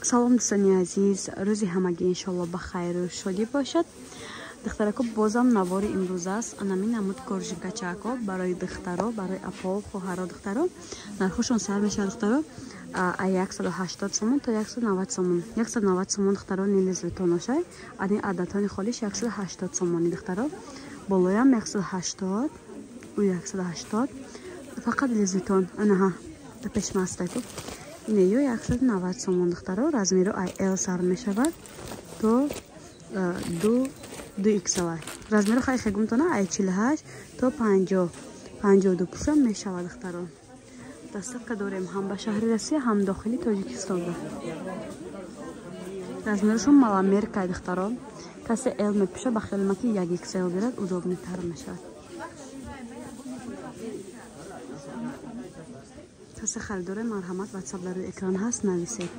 Салом, дӯстони азиз, рӯзи ҳамагӣ иншоалло ба хайру шодӣ бошад. Духтарако, бозам навори имрӯз аст. Анамин намуд коржикачако барои духтаро, барои апо, хоҳаро, духтаро. Нархошон сар мешавад, духтаро, а 180 сомон то 190 сомон. 190 сомон, духтаро, нилизвитоношай. Ани адатони холиш 180 сомони, духтаро. Болоям 180, ӯ 180. Фақат лизвитон. Анаҳа, пешмастаку. Ине ё 190 сомон, духтаро, размеру ай L сар мешавад то ду ду XL. Размеру хай хегумтона ай 48 то 50 52 пуша мешавад, духтаро. Доставка дорем ҳам ба шаҳри Россия, ҳам дохили Тоҷикистон. Размерушон маломерка, духтаро. Касе L мепуша, ба хелма ки як XL гирад, удобнитар мешавад. Касе харидоре, марҳамат, ватсап дар рӯи экран ҳаст, нависед.